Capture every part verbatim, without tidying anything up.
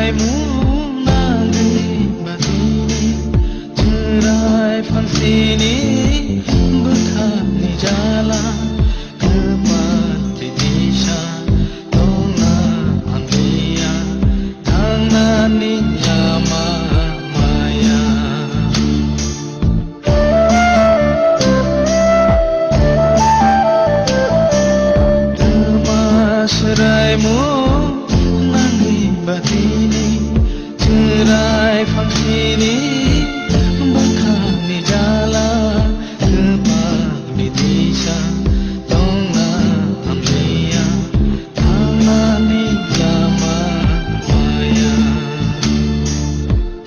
Mung nangwi bagwini chwrai phangsini bwkhakni jala kwpal tisa tongna hamliya thangnani lama maya. Twma swraimung nangwi bagwini chwrai phangsini bwkhakni jala kwpalni tisa tongna hamliya thangnani lama maya.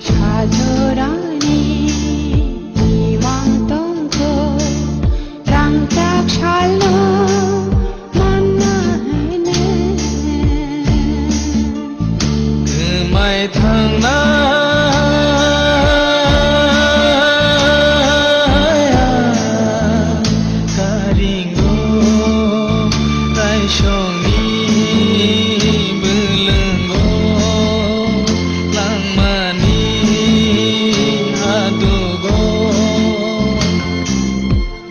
Sajorani imang tongkho, rangchak salno manna hene. Kwmai thangna karingo raisongni bwlwngo langmani hadugo.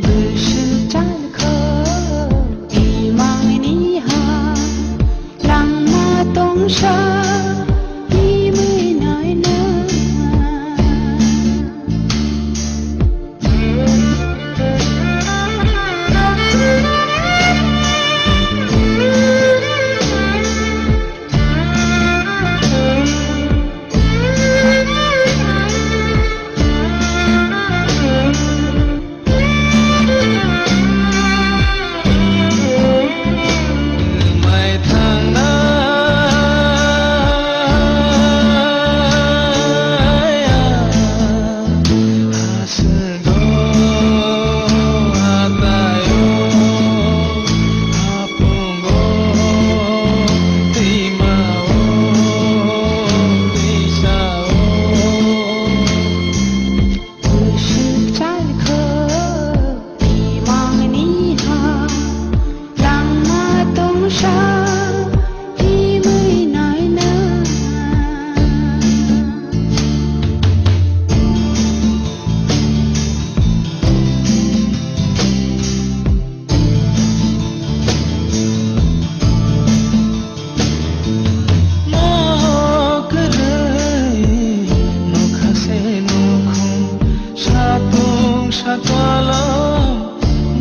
Bwswk chalkho imangni ha langma tongsa imwi naina. Bwswk chalkho imangni ha langma tongsa himwi naina. Nok kwrwi nokha se nukhung, satung sakolom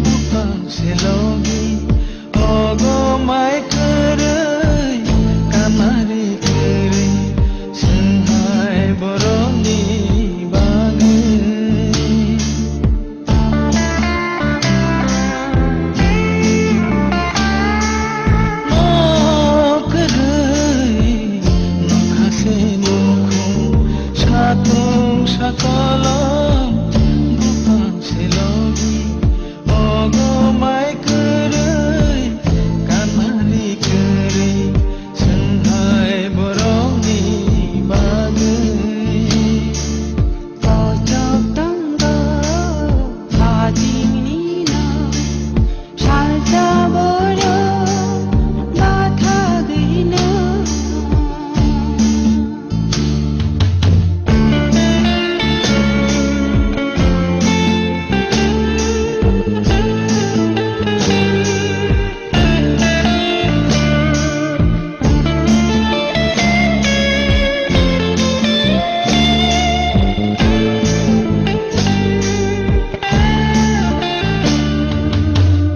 buphang se logi, ogo mai kwrwi, kanari kwrwi, swnghai borokni bagwi. Nok kwrwi, nokha se nukhung, satung sakolom buphang se logi, ogo mai kwrwi, kanari kwrwi, swnghai borokni bagwi. Kochok tongo, kachingni no, salsa borok, bathagwi no.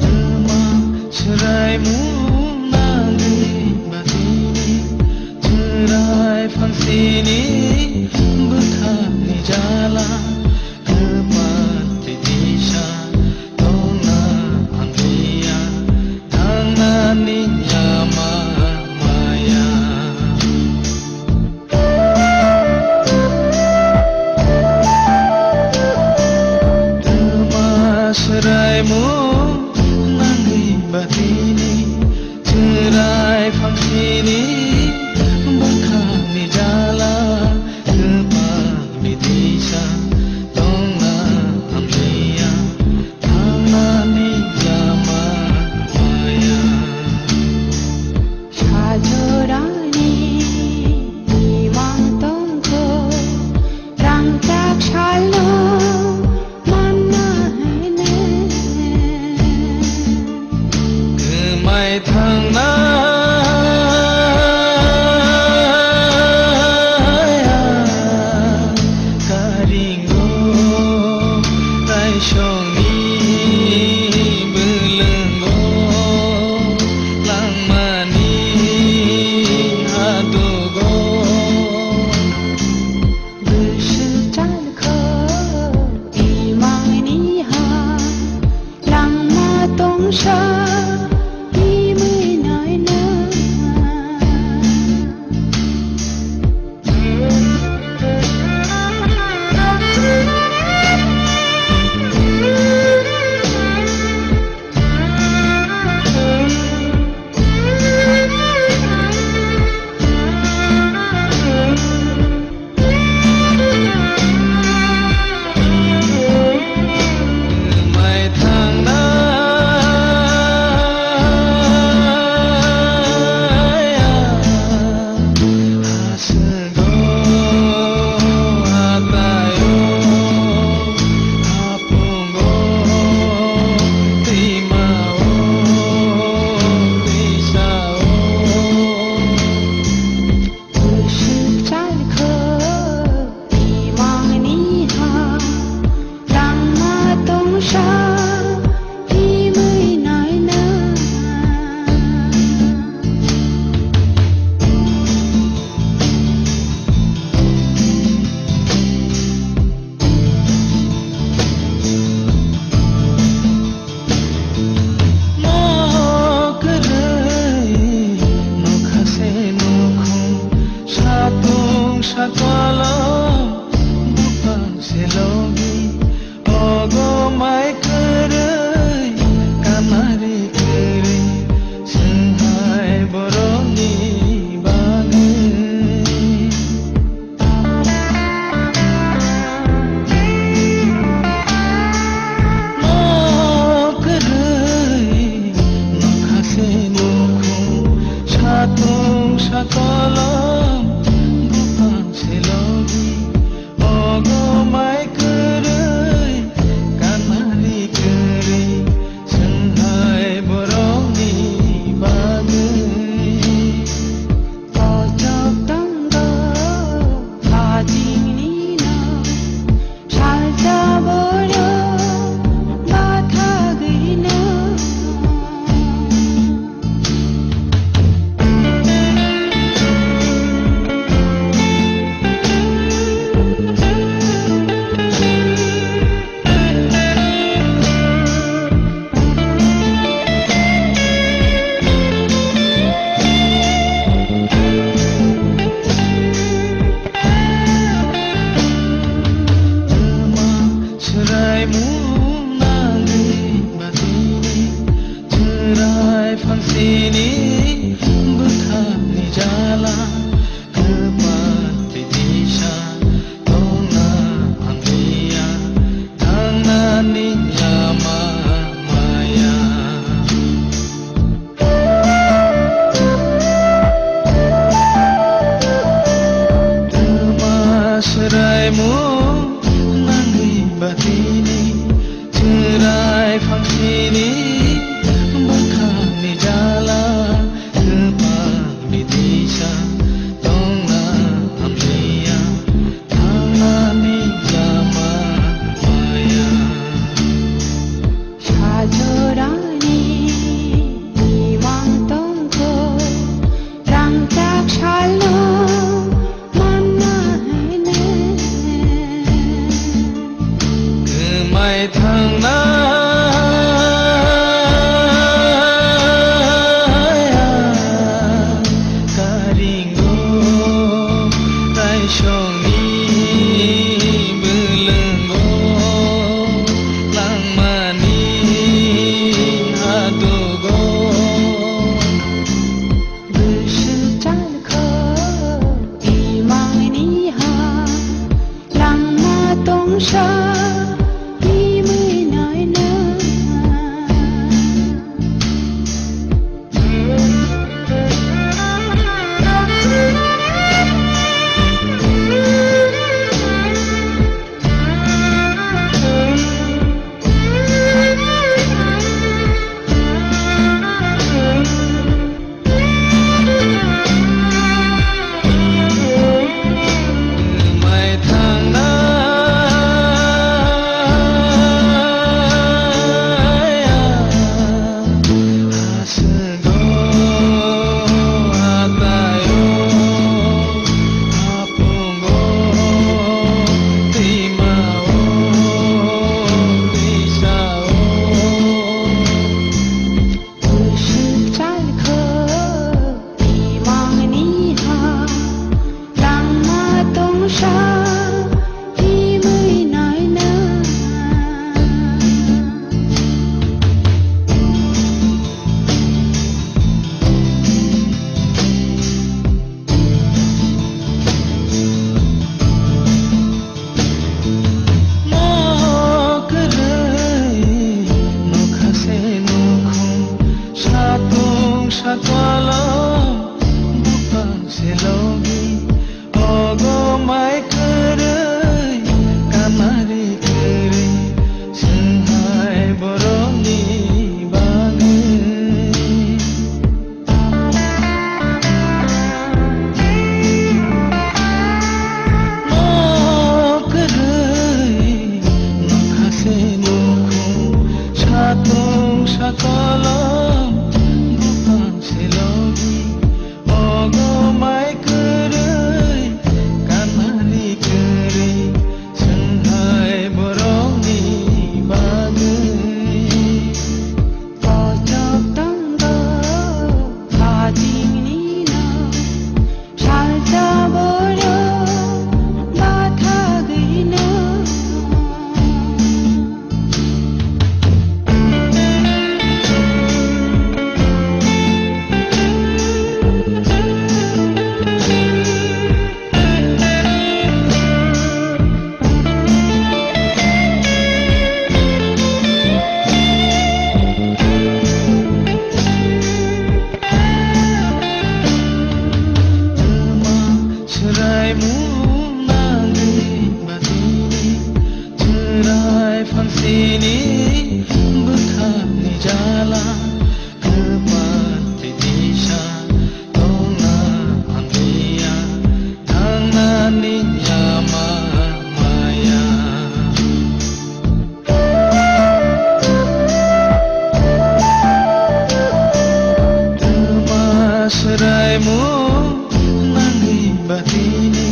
Twma swraimung nangwi bagwini chwrai phangsini bwkhakni jala kwpal tisa tongna hamliya thangnani lama maya. Twma swraimung nangwi bagwini chwrai phangsini bwkhakni jala kwpalni tisa tongna hamliya thangnani lama maya. Sajorani ima Sakolom buphang se logi, ogo mai kwrwi, kanari kwrwi, chwng hai borokni bagwi. Nok kwrwi, nokha se nukhung, satung sakolom, buphang se logi, ogo mai kwrwi, kanari kwrwi, chwng hai borokni bagwi. Kochok tongo, bajingni nok, salsa borok, bathagwino. Twma swraimung nangwi batini, chwrai phangsini bwkhakni jala. Kwpal twi tisa tongna ang liya, thangnani lama maya. Twma swraimung nangwi batini, chwrai phangsini bwkhakni jala. Kwpal bitisa tongna hamliya, thangnani lama maya. Sajorani imang tongkho, rangchak salno manna hene. Kwmai thangna karingo, taisongni bwlwngo, langmani hadugo. Bwswk chalkho imangni ha, langma tongsa imwi naina. Bwswk chalkho imangni ha, langma tongsa imwi naina. Nok kwrwi, nokha se nukhung, satung sakolom, buphang se logi, ogo mai kwrwi. Batini chwrai phangsini bwkhakni jala, kwpal tei disa tongna hamliya, thangnani lama maya. Twma swraimung nangwi batini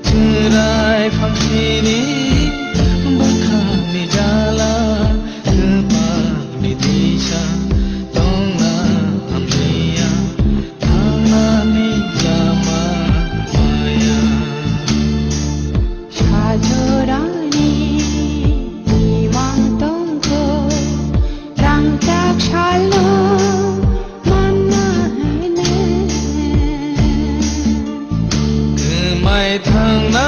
chwrai phangsini bwkhakni jala, kwpalni disa tongna hamliya, thangnani lama maya. Sajorani imang tongkho, rangchak salno manna hwnwi. Kwmai thangna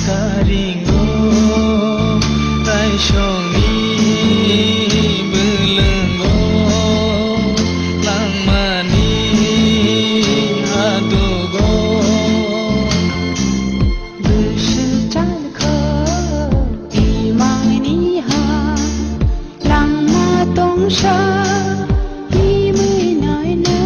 karingo raisongni bwlwngo langmani hadugo. Bwswk chalkho imangni ha langma tongsa himwi naina.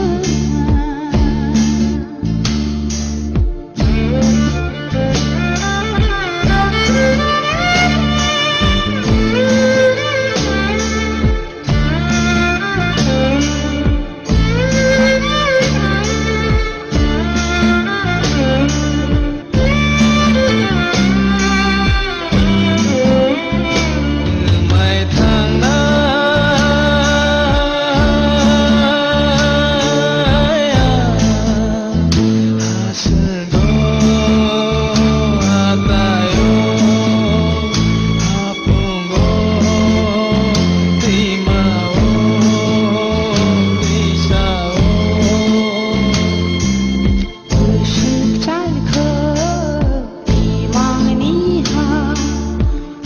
Bwswk chalkho imangni ha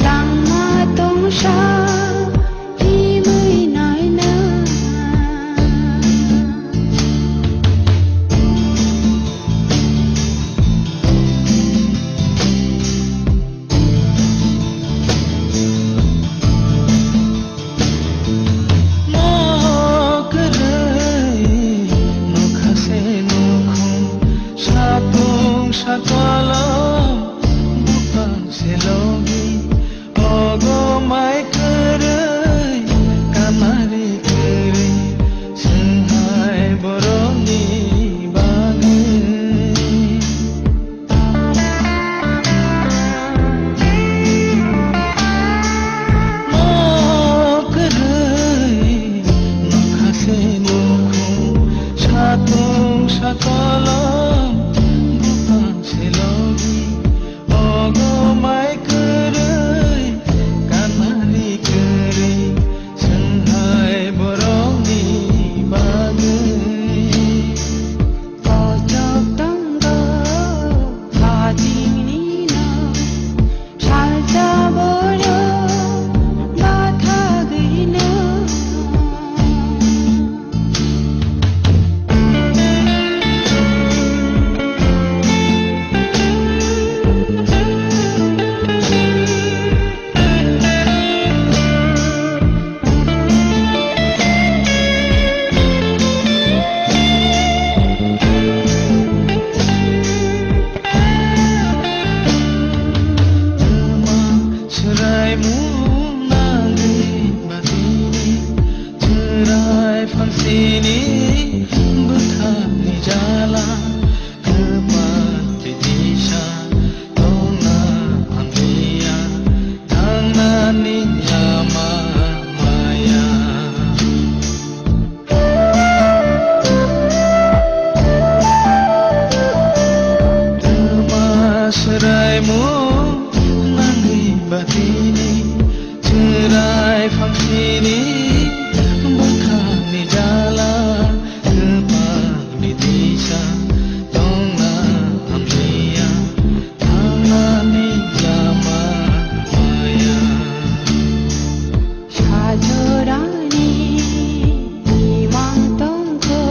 langma tongsa himwi naina. Mo kwrwi nokha se nukhung, satung sakolom bupang se logi, ogo mai kwrwi kanari kwrwi swnghai borokni bagwi. Mo kwrwi nokha se nukhung, satung sakolom bupang se logi, ogo mai kwrwi kanari kwrwi swnghai borokni bagwi. Kochok tongo, batingni no, salsa borok bathagwi no. Swraimung nangwi batini chwrai phangsini bwkhakni jala, kwpal tei disa tongna hamliya, thangnani lama maya. Twma swraimung nangwi batini chwrai phangsini bwkhakni jala, kwpalni disa tongna hamliya, thangnani lama maya. Sajorani imang tongkho,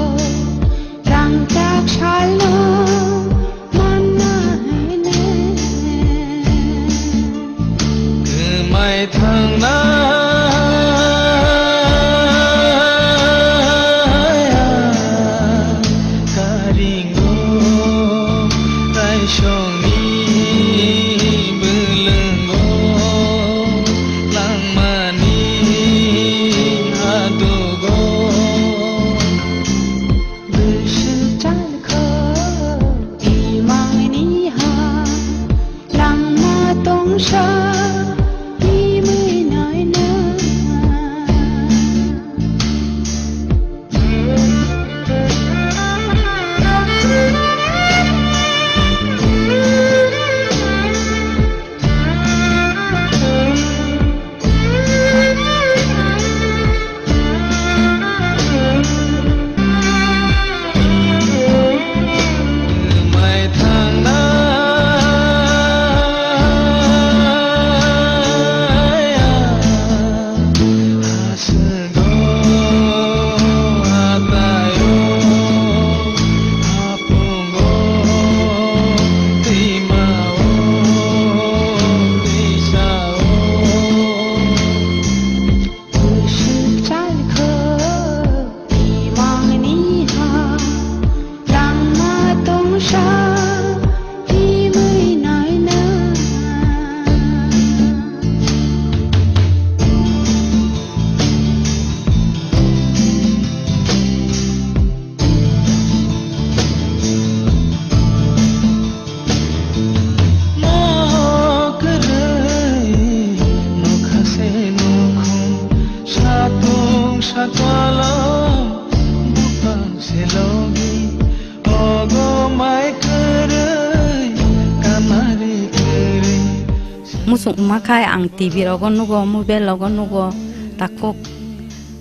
Muchung wngma khai ang T V rogo nugo, mobile rogo nugo, takhuk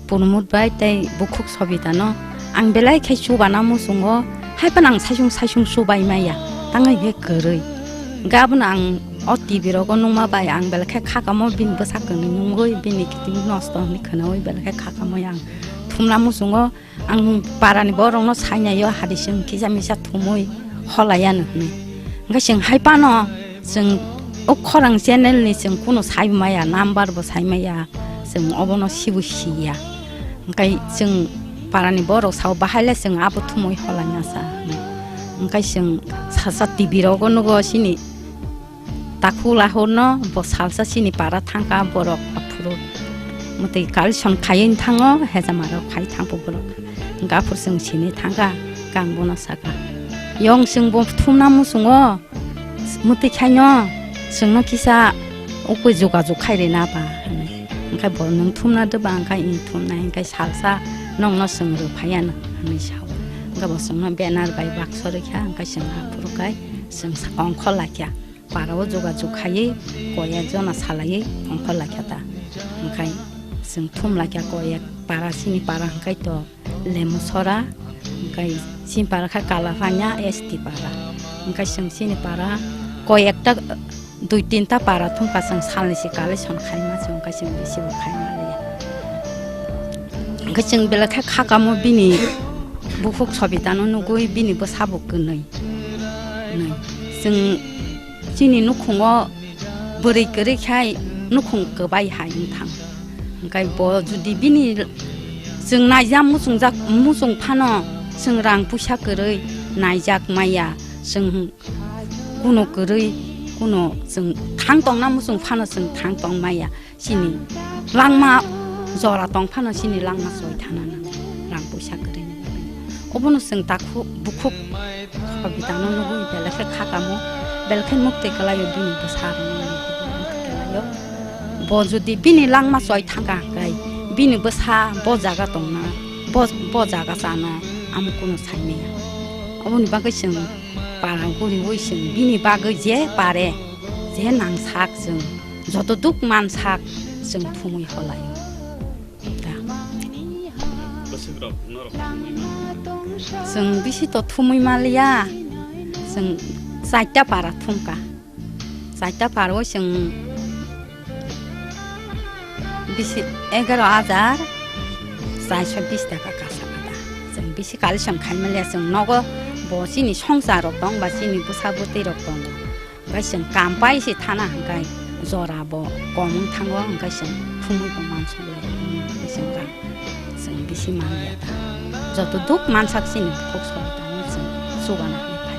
Purmut bai tei bukhuk Sobitano ang belai khe chubana muchungo, hai phano ang saisung saisung chubai maya, tangwi khe kwrwi. Hwnkhe abono ang o T V rogo nukma bai ang belai khe khakamo, bini bwsa kwnwi nungwi bini kiting nosto hwnwi khwnawi belai khe khakamo ang thumna muchungo. Ang parani borokno sainaio, hadi chwng kisa misa thumwi holaiyano hwnwi. Hwnkhe chwng hai phano chwng o khorang channel ni chwng kunu sai maya, number bo sai maya, chwng obono sibo siya. Hwnkhe chwng parani borok sao, bahai le chwng abo thumwi holaina sa hwnwi. Hwnkhe chwng sasa T V rogo nugo chini Takhuk lahorno bo salsa chini para thangkha borok aphuru. Mwtwi collection khaiwi thango, hejamarok khai thangbo borok. Hwnkhe aphuru chwng sini thangkha, kang bono sakha, "Yong chwng bo thumna muchungo, mwtwi khaino chwngno kisa ukui jogajog khai rina ba," hwnwi. Hwnkhe bo, "Nwng thumna de ba?" Hwnkhe, "Ing thumnai," hwnkhe, "Salsa nokno chwng rw phaiya," hwnwi sao. Hwnkhe bo chwngno banner bai baksa rwkha, hwnkhe chwng aphuru khai chwng sa-, ongkhor laikha. Para o jogajog khaiwi koi ek jona salaiwi ongkhor laikha ta. Hwnkhe chwng thum laikha koi ek para, chini para hwnkhe to Lemusora, hwnkhe chini para khe Kalapanya S T para. Hwnkhe chwng chini para koi ekta, dui tinta para thumkha, chwng salni se collection khaima se, hwnkhe chwng bisi bo khaima liya. Hwnkhe chwng belai khe khakamo bini bukhuk Sobitano nugwi bini bwsa bo kwnwi. Hwnwi. Chwng chini nukhungo bwrwi kwrwi khai nukhung kwbai hai wngthang. Hwnkhe bo jodi bini chwng naijak muchungjak, muchung phano chwng rang puisa kwrwi naijak maya, chwng kuno kwrwi, kuno chwng thang tongna muchung phano chwng thang tong maya. Chini langma jora tong phano chini langma choi thana nango, rang puisa kwrwini bagwi. Obono chwng takhuk bukhuk Sobitano nugwi belai khe khakamo, belai khe muktwi kwlaio bini bwsa rwngmani, muktwi kwlaio. Bo jodi bini langma choi thangkha hwnkhe, bini bwsa bo jaga tongna, bo, bo jaga chana amo kuno saimaya. Oboni bagwi chwng para guriwi chwng bini bagwi je pare, je nangsak chwng, joto duk mansak chwng thumwi holaio. Da. Bwswkrok norok thumwi mano? Chwng bisi to thumwi manliya, chwng chaita para thumkha. Chaita para o chwng bisi egaro hajar chairso bis taka kasa kata. Chwng bisi collection khai manliya, chwng nogo bo chini songsar rok tong ba chini bwsa bwtwi rok tongo. Hwnkhe chwng kam pai se thana hwnkhe jora bo kom wng thango, hwnkhe chwng thumwi bo mansuk lai, hwnkhe chwng rang chwng bisi manliya ta. Joto duk mansak chini bukhuk Sobitano chwng chubana hinwi phai.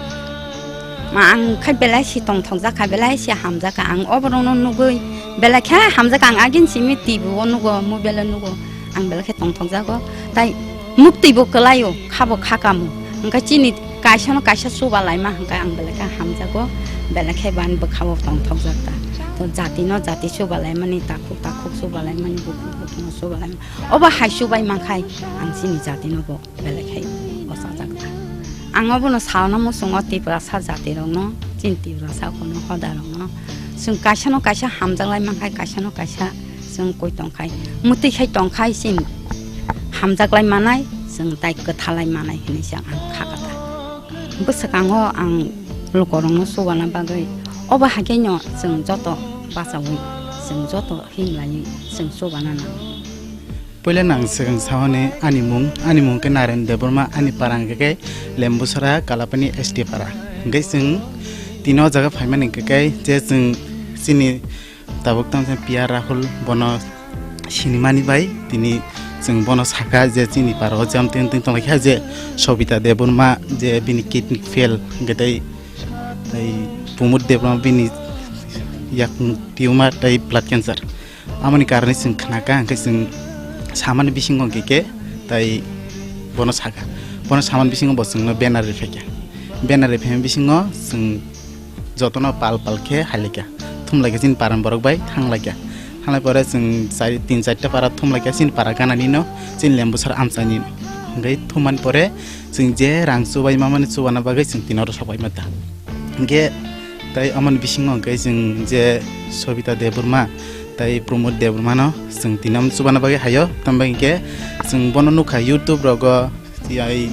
Ma ang khai belai se tongthokjak kha, belai se hamjak kha. Ang oborokno nugwi belai khe hamjak kha. Ang agin simi T V o nugo, mobile o nugo. Ang belai khe tongthokjago. Tai muktwi bo kwlaio, kha bo kha kamo. Hwnkhe chini kaisa no kaisa chuba laima hwnkhe ang belai khe hamjago, belai khe bani bwkha o tongthokjak ta. To jati no jati chuba laimani, takhuk takhuk chuba laimani, bukhuk bukhuk no chuba laimani. Obo hai chubai mankhai ang chini jati no bo belai khai bwchajak ta. Ang obono salna muchungo Tiprasa jatirokno, chini Tiprasa kono hodarokno. Chwng kaisano kaisa hamjaklai mankhai, kaisano kaisa chwng koi tongkhai, mwtwi khai tongkhai, chini hamjaklai manai, chwng tai kwthalai manai hinwi se ang kha kha ta. Bwswkango ang lukurokno chubana bagwi obo hakhe no chwng joto bachaui, chwng joto himlaiwi chwng chubana nango. Puila nang swkang sahoni ani mung, ani mung khe Naren Debbarma, ani para hwnkhe khe Lembusora Kalapani S T para. Hwnkhe chwng tini o jaga phaimani hwnkhe khe je chwng chini tabuk tamo chwng P R Rahul bono sinimani bai tini chwng bono sakha je chini para o jam teng teng tonglaikha je Sobita Debbarma je bini kidney fail hwnkhe tei, tei Pumud Debbarma bini yakung tumor tei blood cancer. Amoni karani chwng khnakha, hwnkhe chwng samani bisingo hwnkhe khe tai bono sakha. Bono samani bisingo bo chwngno banner riphaikha. Banner riphaimani bisingo chwng jotono pal pal khe hailaikha. Thumlaikha chini parani borok bai thanglaikha. Thanglai pore chwng chari, tin charta para thumlaikha chini para gananino, chini Lembusar amchainino. Hwnkhe thummani pore chwng je rang chubai mamani chubana bagwi chwng tini oro sokpai mata. Hwnkhe Tai amoni bisingo hwnkhe chwng je Sobita Debbarma tai Pramod Debbarmano chwng tini omo chubana bagwi haio, tambai hwnkhe chwng bono nukha YouTube rogo, tei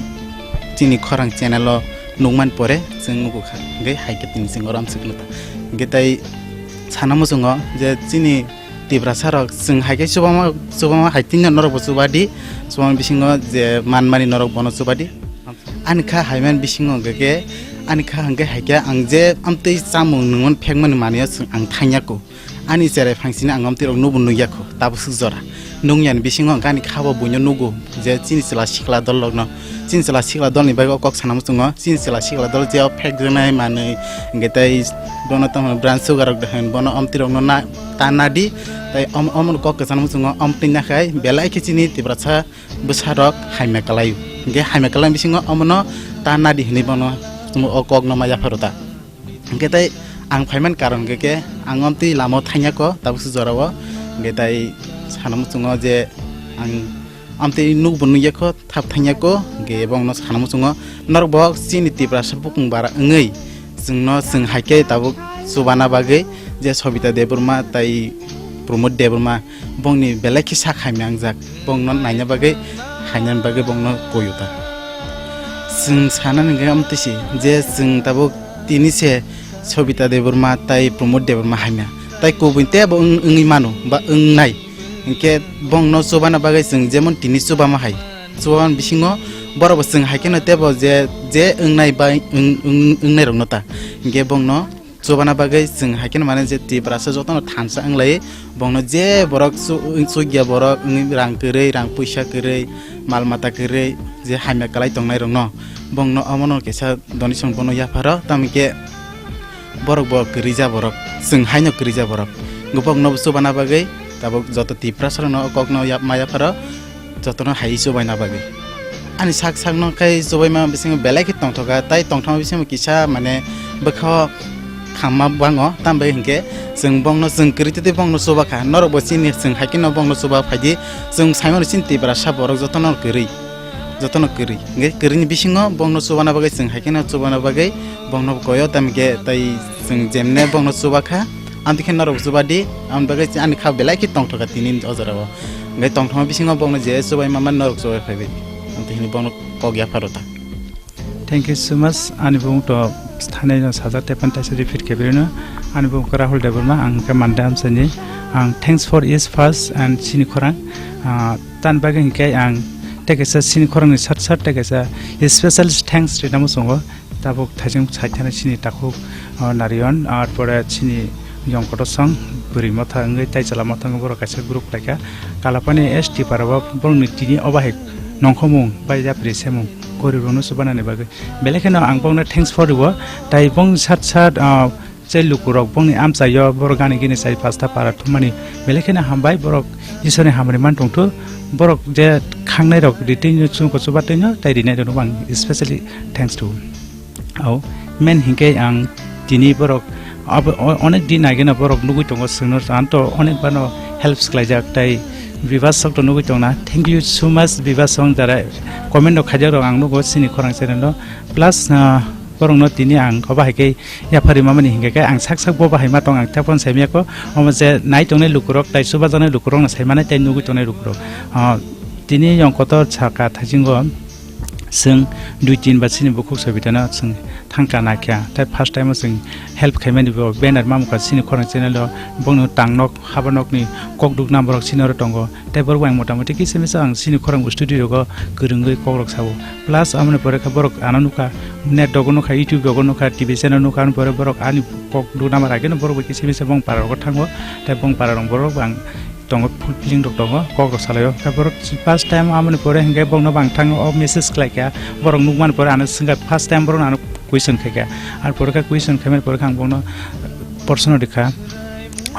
chini khorang channel o nukmani pore chwng nugo kha, hwnkhe haikhe tini chwng oro amswk nukha. Hwnkhe tai sana muchungo je chini Tiprasa rok chwng hai khe chubama, chubama hai tini norok bo chuba di, chubama bisingo je manmani norok bono chuba di. Ani kha hai man bisingo hwnkhe khe, ani kha hwnkhe hai khe ang je amtwi chamung nungmani phekmani manwi o chwng ang thangya kho. Ani cherai phangsini ang amtwi rok nubo nukya kho, tabuk swk jora. Nungyani bisingo hwnkhe ani kha bo buino nugo je chini chwla sikla dol rokno. Chini chwla sikla dolni bagwi o kok sana muchungo. Chini chwla sikla dol je o phek rwnai manwi hwnkhe tei bono tamo brown sugar rok de hwn, bono omtwi rokno na, ta nadi. Tei om-, omono kok kwchangma muchungo, omtwi nakhai belai khe chini Tiprasa bwsarok hamya kwlaio. Hwnkhe hamya kwlaini bisingo omono ta nadi hwnwi bono o kokno ma yapharo ta. Hwnkhe tei ang phaimani karon hwnkhe khe ang omtwi lama o thangya kho, tabuk se jorao. Hwnkhe tei sana muchungo je ang omtwi nukbo nukya kho, thap thangya kho, hwnkhe bongno sana muchungo norok bo chini Tiprasa bukung bara wngwi chwngno chwng hai khe tabuk chubana bagwi je Sobita Debbarma tai Pramod Debbarma bongni belai khe sak hamya wngjak, bongno naina bagwi, hainani bagwi bongno koyo ta. Chwng sana hwnkhe omo twi se je chwng tabuk tini se Sobita Debbarma tai Pramod Debbarma hamya, tai kubui tei bo wng-, wngwi mano ba wngnai. Hwnkhe bongno chubana bagwi chwng jemon tini chubama hai, chubamani bisingo borok bo chwng hai kheno teibo je, je wngnai bai wng-, wng-, wngnairokno ta. Hwnkhe bongno chubana bagwi chwng hai kheno mane je Tiprasa jotono thansa wnglai, bongno je borok chu-, chukya borok wngwi rang kwrwi, rang puisa kwrwi, mal mata kwrwi, je hamya kwlai tongnairokno, bongno omono kisa donation bono yapharo, tamo khe borok bo kwrwija borok, chwng haino kwrwija borok. Bokno bo chubana bagwi tabuk joto Tiprasa rokno o kokno yap-, ma yapharo, jotono hai chubaina bagwi. Ani sak sakno khai chubaima bisingo belai khe tongthoka, tai tongthokma bisingo kisa mane bwkha khamma bango, tambai hinkhe chwng bongno chwng kwrwi tei bongno chubakha, norok bo chini chwng hai kheno bongno chuba phaidi, chwng saimano chini Tiprasa borok jotono kwrwi. Jotono kwrwi. Hwnkhe kwrwini bisingo bongno chubana bagwi chwng hai kheno chubana bagwi bongno koyo, tamkhe tai chwng jemne bongno chubakha, amtwi khe norok chuba di, amoni bagwi ani kha belai khe tongthoka tini o jorao. Hwnkhe tongthokma bisingo bongno je chubai mama norok chubai phaibai. Amtwi hwnwi bongno kok yapharo ta. Thank you so much. Ani bumung to thanai no sajak tepan taisa repeat khe birino. Ani bumung khe Rahul Debbarma, ang khe Mande amsani. Ang thanks for is first and chini khorang. Ah, Tan bagwi hinkhe ang tei kaisa chini khorangni sat sat tei kaisa special thanks rina muchungo. Tabuk thaijwng saithani chini takhuk, o, Narion, ar pore chini yong kotor song bwrwi motha wngwi tei chwla motha wngwi borok kaisa group khlaikha. Kalapani S T para o borokni tini o bahai nongkhomung bai yapri semung gorirokno chubanani bagwi. Belai kheno ang bokno thanks for rwo. Tai bong sat sat, o, Je lukurok bongni amchaio borok gani gini chai pasta para thumani, belai kheno hambai borok Isorni hamari man tongthu. Borok je khangnairok ritwino chwngko chubatwino tai rinairokno ang specially thanks to. Au, main hinkhe ang tini borok abo o-, onek din ageno borok nugui tongo, chwngno anto onek bano helps khlaijak tai Bibas sokto nugui tongna. Thank you so much Bibas song jara comment rok khaijak rok ang nugo chini khorang channel o. Plus, ah, borokno tini ang obo hai khe yaphari mamani hinkhe khe ang sak sak bo bahai ma tong ang tei phone saimya kho. Omo je nai tongnai lukurok tai chubajaknai lukurokno sai mani tei nugui tongnai lukurok. Ah, tini yong kotor saka thaisingo chwng dui tin ba chini bukhuk Sobitano chwng thangka naikha. Tei first time o chwng help khaimani bo banner mamukha chini khorang channel o, bongni tangnok habanokni kokduk number rok chini oro tongo. Tei borok bai ang motamoti kisa misa ang chini khorang studio rogo kwrwngwi kokrok sao. Plus, aboni pore khe borok ano nukha, net rogo nukha, YouTube rogo nukha, T V channel nukha, aboni pore borok ani kok duna mara khe borok bai kisa misa bong para rogo thango. Tei bong para rok borok ang tongo, full feeling rok tongo, kok rok salaio. Tei borok first time aboni pore hinkhe bongno bang thango, o message khlaikha, borok nukmani pore ano swngkha, first time borok ano question khaikha. Ar pore khe question khaimani pore khe ang bongno proshno rikha.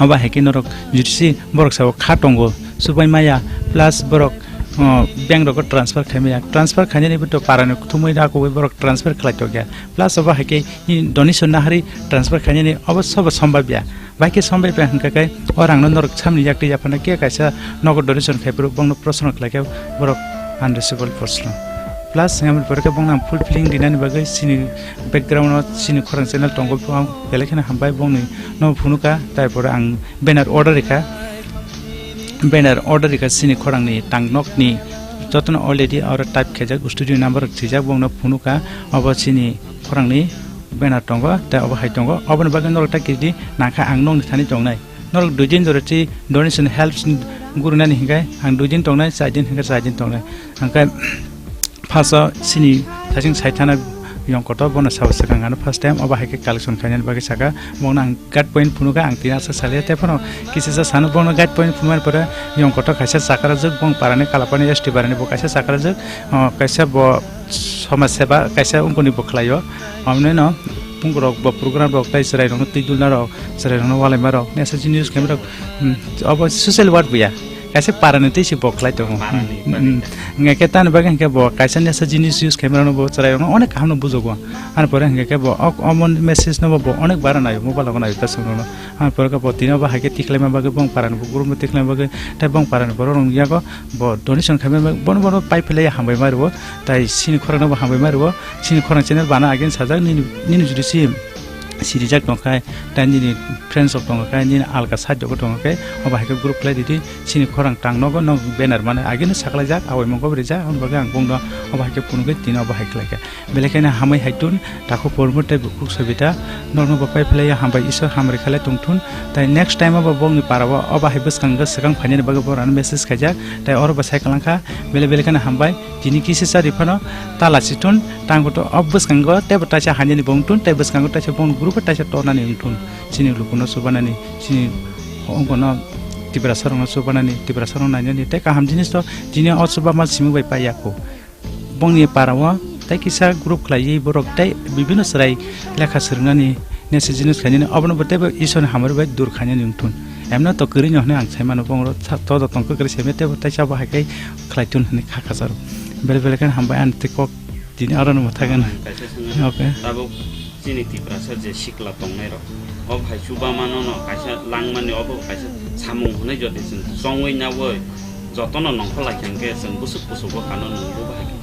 Obo hai khe norok jotisi borok sao kha tongo, chubai maya, plus borok, o, bank rogo transfer khai maya. Transfer khainani bo to para ni kuthumui rakuwi borok transfer khlai tokya. Plus obo hai khe donation nahari transfer khainani obo sobo sombabya. Bai khe sombabya hwnkha khe o rangno norok samni yaktwi yaphano khe kaisa nogo donation khai phuru bongno proshno khlai khe borok unreachable proshno. Plus, hingke aboni pore khe bongno ang full feeling rinani bagwi chini background-o chini khorang channel tongo, belai kheno hambai bongni no phunukha, tai pore ang banner order rikha. Banner order rikha chini khorangni tangnokni jotono already oro type khaijak, studio number rok thwijak, bongno phunukha, obo chini khorangni banner tongo, tei obo hai tongo. Oboni bagwi norok ta kiri di, nangkha ang nokni thani tongnai. Norok dui din jora twi donation helps gurunani hinkhe ang dui din tongnai, char din hinkhe char din tongnai. Hingkhe first o chini thasing saithana yongkoto bono sabo swkang ano first time obo hai khe collection khainani bagwi saka, bongno ang guide point phunukha, ang tini asa salia, tei phano kisisa sano bongno guide point phunukmani pore yongkoto kaisa chakrajwk bong parani Kalapani S T barani bo kaisa chakrajwk, o, kaisa bo somaj seba kaisa ungkuni bo khlaio. Omnino pungrok bo program rok tei chwrairokno twi dulna rok, chwrairokno walaima rok, nesa jini use khaima rok, hmm, obo social work buya. Kaisa parani tei se bo khlai tongo. Parani, hmm, parani. Hmm. Hingke tani bagwi hingke bo kaisa nesa jini use khaima rokno bo chwrairokno onek kaham no bujogo. Ani pore hingke bo ok omon message no bo onek bara naio, mobile rok naio ta songno. Ani pore bo tini obo hai khe tikhlaima bagwi bong parani bo group no tikhlaima bagwi tei bong parani borok rok yago bo donation khaima bagwi bono bono pai phlai hambai ma rwo. Tai chini khorang no bo hambai ma rwo, chini khorang channel bana again sajak nini, nini jodi si sirijak tongkha, tai nini friends rok tongkha, nini alka side rok tongkha, obo hai khe group khlai didi, chini khorang tang nogo, nog banner mane again saklaijak, aboni mung kok rijak, aboni bagwi ang bongno obo hai khe phunugwi tini obo hai khlaikha. Belai kheno hamwi hai tun, takhuk Pormur tei bukhuk Sobita, norokno bo pai phlai ya, hambai Isor hamari khlai tongthun, tai next time o bo bongni para o obo hai bwskango swkang phainani bagwi borokno message khaijak, tai oro bo sai kwlangkha, belai belai kheno hambai. Tini kisa chari phano tala si thun, tangbo to o bwskango teibo taisa hainani bong thun, tei bwskango taisa bong group o taisa tornani wng thun. Chini lukuno chubanani, chini ongkono Tiprasa rokno chubanani, Tiprasa rok nainani tei kaham jinis to tini o chuba ma simi bai paiya kho. Bongni para o tei kisa group khlaiwi borok tei bibino chwrai lekha swrwngnani nese jinis khainani obono bo teibo Isor ni hamari bai dur khainani wng thun. Emno to kwrwi no hwnwi ang sai mano, bongro sa-, todo tong kwkrwi se me teibo taisa bo hai khe khlai thun hwnwi kha khajaro. Belai belai kheno hambai ani tei kok tini aro no mwthagano. Kaisa swngna. Okay. Tabuk chini Tiprasa je sikla tongnai rok, o hai chuba mano no kaisa langmani obo kaisa samung hwnwi jodi chwng chongwi nawi jotono nongkhor lai khe hwnkhe chwng bwswk kuchugo kano nungbo bahai khe.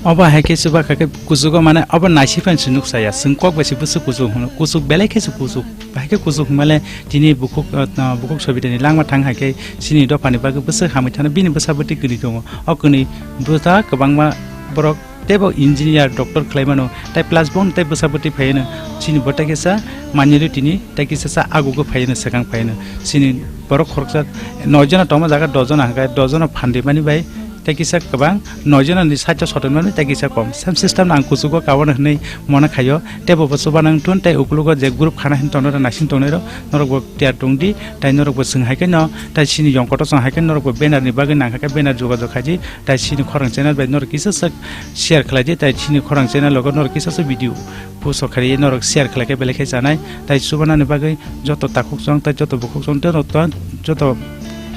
Obo hai khe chuba kha khe kuchugo mane obo naisik phano se nuk saya, chwng kok bai se bwswk kuchuk hwno, kuchuk belai khe se kuchuk, bahai khe kuchuk hwnmale tini bukhuk, uh, bukhuk Sobitani langma thang hai khe chini dophani bagwi bwswk hamwi thangna bini bwsa bwtwi kwrwi tongo. O kwnwi bwsa kwbangma borok teibo engineer, doctor khlai mano, tai plus bo tei bwsa bwtwi phaiano chini bo tai kisa manwi tini tai kisa sa agugo phaiano, swkang phaiano. Chini borok khoroksa noi jona tongma jaga dos jona hwnkhe dos jona phan rimani bai tei kisa kwbang noi jona ni side o sotonmani tei kisa kom. Same system no ang kuchugo kabono hwnwi mona khaio. Teibo bo chuba nang thun tei ukulugo je group khana hin tongnai rok, naising tongnai rok, norok bo tiyar tong di, tai norok bo swng hai khe no, tai chini yong kotor song hai khe norok bo banner ni bagwi nang kha khe banner jogajog khai di, tai chini khorang channel bai norok kisa swk share khlai di, tai chini khorang channel logo norok kisa swk video post rok khai di, norok share khlai khe belai khe chanai, tai chubanani bagwi joto takhuk chwng, tai joto bukhuk chwng, tei norok to joto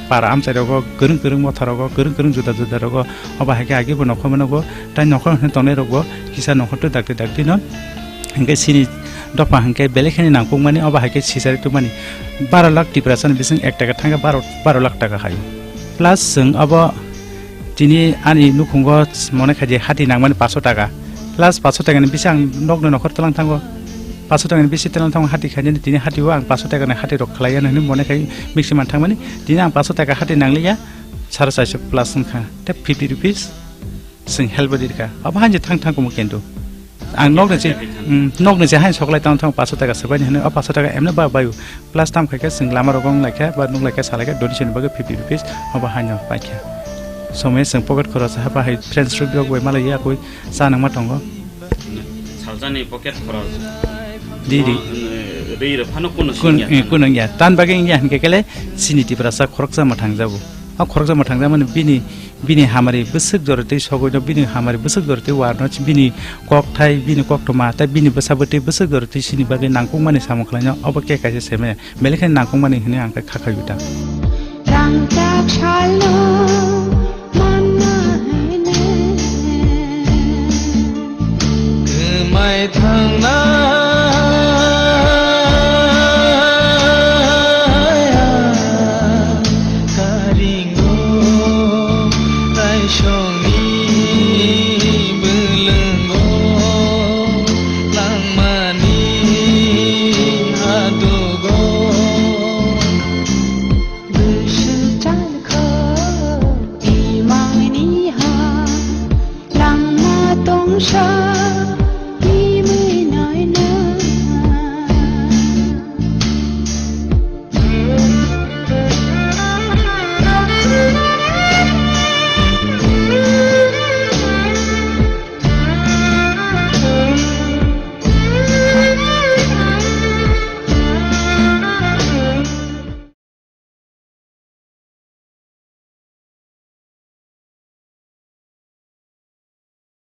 para amchai rogo, kwrwng kwrwng motha rogo, kwrwng kwrwng juda juda rogo, obo hai khe agi bo nokho manogo, tai nokho hwnwi tongnai rokbo kisa nokho twi dakti dakti no. Hingke chini dopha hingke belai kheno nangkukmani, obo hai khe sijari tubumani baro lakh Tiprasani bising ek taka thangkhe baro, baro lakh taka hai. Plus chwng obo tini ani nukhungo mone khaidi hati nangmani paso taka. Plus paso takani bisi ang nokni nokhor twlang thango. Paso takani bisi twlang thango hati khainani, tini hati o ang paso takani hati rok khlai ya hinwi mone khai miksi man thangmani. Tini ang paso taka hati nangliya, sare charso plus wngkha. Tei fifty rupees. Chwng help di kha. Abo hain je thang thang kumu kendo. Ang nok ni je, mm, nok ni je hain soklai tang thang paso taka swbai ni hwnwi, o paso taka emne ba bayu. Plus tam khai khe chwng lama rogo wng lai kha, ba nuk lai kha, sa lai kha, donation bagwi fifty rupees, abo haino pai kha. Somoi chwng pocket khorok ha ba hai friends rok bai malai ya koi cha nang ma tongo. Salsa ni pocket khorok. Di, di. No, eh, ri ro phano kuno Kun, singya eh, phano. Kuno ya. Tan bagwi ya hwn khe kele chini Tiprasa khoroksa ma thang jago. O khoroksa ma thang jamani bini Bini hamari bwswk jorotwi sogwino, bini hamari bwswk jorotwi warno, bini kokthai, bini koktwma, tei bini bwsa bwtwi bwswk jorotwi chini bagwi nangkukmani samung khlaino, obo khe kaisa seme, belai khe nangkukmani hwnwi ang khe kha khaio ta. Rangchak salo manna hwnwi. Kwmai thangna